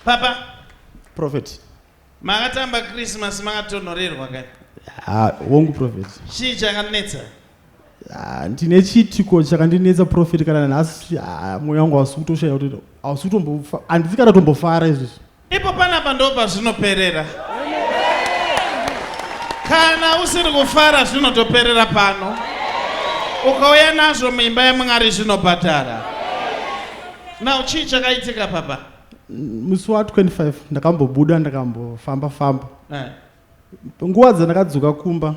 Papa. Prophet. Makatamba Christmas makatonhorerwa kani? Ah, hongu prophet. Chii chakanetsa? Ah, ndine chiitiko chakandinetsa prophet kana nhasi ah, mwoyo wangu hausi kutoshaya kuti hausi kutombofa handisi kana kutombofara izvozvi. Ipo panapa ndo pazvinoperera. Kana usiri kufara zvinotoperera pano. Ukauya nazvo muimba yaMwari zvinobhadhara. Now chii chakaitika papa? Musi wa 25 ndakambobuda ndakambofamba famba. Eh. Nguva dzandakadzoka kumba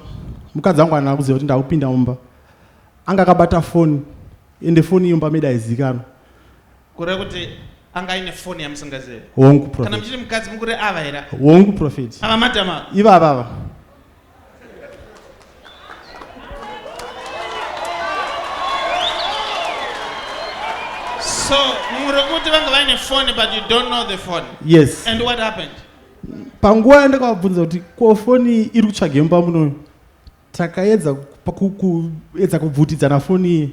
mukadzi wangu ana kuziva kuti ndakupinda mumba. Anga akabata foni ende foni iyo mumba medu haizikanwa. Kureva kuti anga aine foni yamusingazive? Hongu prophet. Kana muchiti mukadzi mukuri ava here? Hongu prophet. Ava madam ava? Ivava ava. So muri kuti vanga vaine foni but you don't know the phone. Yes. And what happened? Panguva yandakavabvunza kuti ko foni iri kutsvage mumba muno Takaedza kuedza kubvutidzana foni iye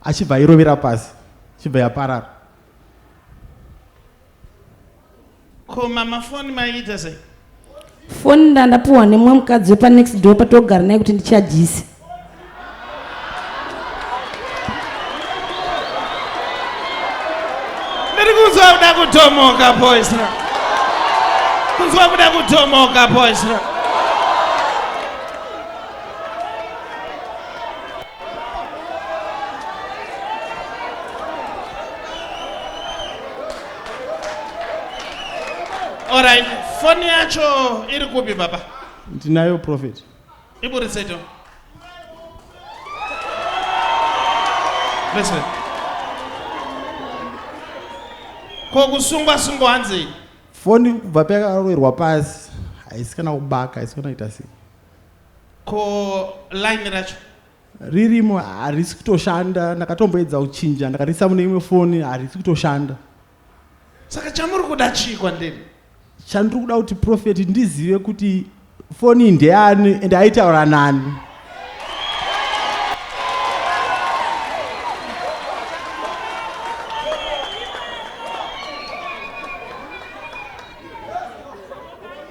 achibva airovera pasi chibva yaparara. Ko mama foni maiita sei? Foni ndandapuwa nemumwe mukadzi wepa next door patogara naye kuti ndichajise. Ndiri kunzwa kuda kutomoka boys. Kunzwa kuda kutomoka boys. Alright, foni yacho iri kupi baba? Ndinayo prophet. Iburitse to. Listen. Ko kusungwa sungwa hanzi? Foni kubva payakaroverwa pasi haisi kana kubaka haisi kana kuita sei. Ko line racho? Ririmo harisi kutoshanda ndakatomboedza kuchinja ndakarisa mune imwe foni harisi kutoshanda. Saka chamuri kuda chii kwandiri? Chandiri kuda kuti prophet ndizive kuti foni ndeyani and aitaura nani.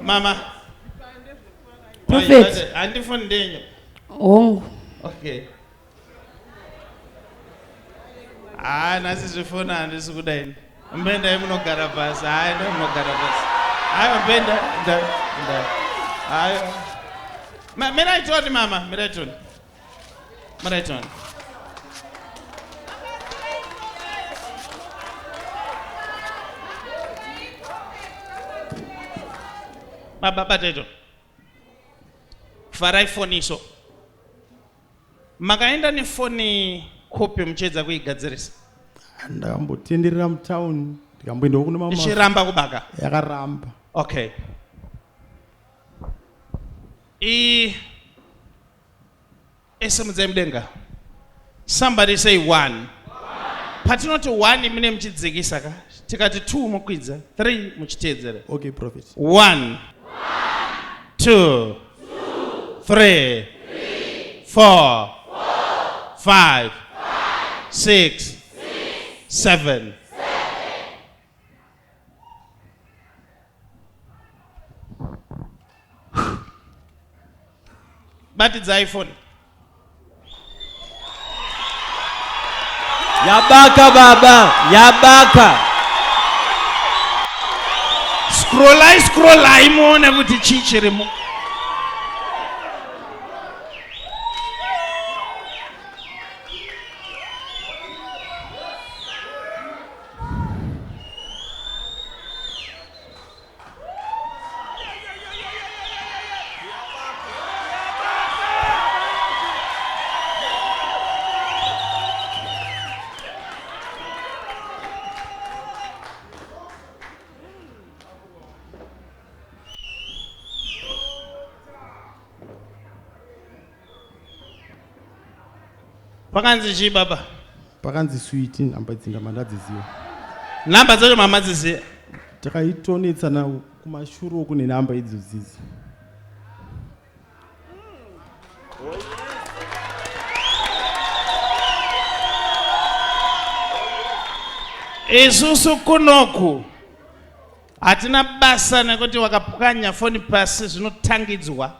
Mama. Prophet. Handifoni ndenyu. Hongu. Okay. Haa nhasi zvefoni handisi kuda ini. Mbendai munogara pasi. Haa endai munogara pasi. Haiwa mbenda nda nda. Haiwa. Ma, mirai tione mama, mirai tione. Mirai tione. Baba bata ito. Farai foni iso. Makaenda nefoni kupi muchiedza kuigadzirisa? Ndakambotenderera mutown ndikamboendawo kune mamwe Ichiramba kubaka. Yakaramba. Okay. I esimudzai mudenga. Somebody say one. Patinoti one mune muchidzikisa ka. Tikati two mokwidza, three muchiteedzera. Okay, prophet. One. 2 3 4 5 6 7 Batidzai foni. Yabaka baba, yabaka. Scrollai scrollai muone kuti chii chirimo. Pakanzi chii baba? Pakanzi sweet nhamba idzi ndamba ndadziziva. Nhamba dzacho mamadziziva? Takaitonetsana kumashure uku nenhamba idzodzidzi. Isusu kunoku. Hatina basa nekuti wakapwanya foni pasi zvinotangidzwa.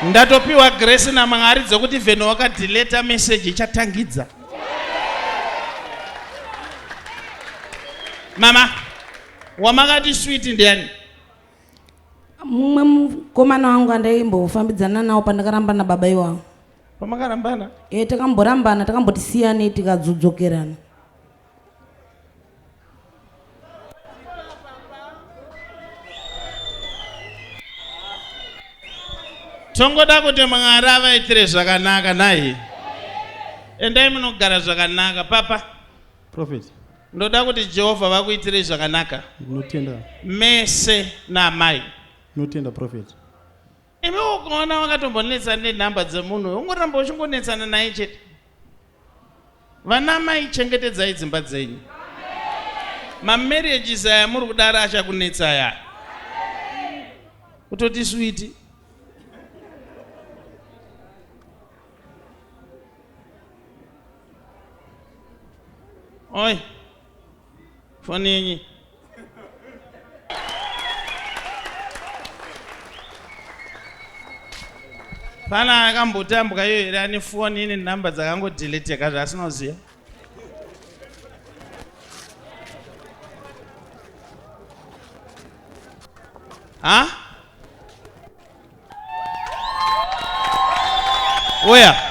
Ndatopiwa grace naMwari dzekuti vheno wakadeleta message ichatangidza. Mama, wamakati sweet ndiani? Mumwe mukomana wangu andaimbofambidzana nawo pandakaramba nababa iwawo. Pamakarambana? E, takamborambana, takamboti siyanei tikadzokerana. Tongoda kuti Mwari avaitire zvakanaka nhai. Endai munogara zvakanaka papa. Prophet. Ndoda kuti Jehovha vakuitirei zvakanaka. Ndinotenda. Mese naamai. Ndinotenda prophet. Imi ukaona wakatombonetsana nenhamba dzemunhu ungoramba uchingonetsana naye chete. Vanamai chengetedzai dzimba dzenyu. Mamarriages aya muri kudara achakunetsa aya. Kutoti switi. Oi. Foni yenyu. Pana akambotambwa iyo here ane foni ine nhamba dzakangodeleteka zvaasina kuziva. Ha? Uya.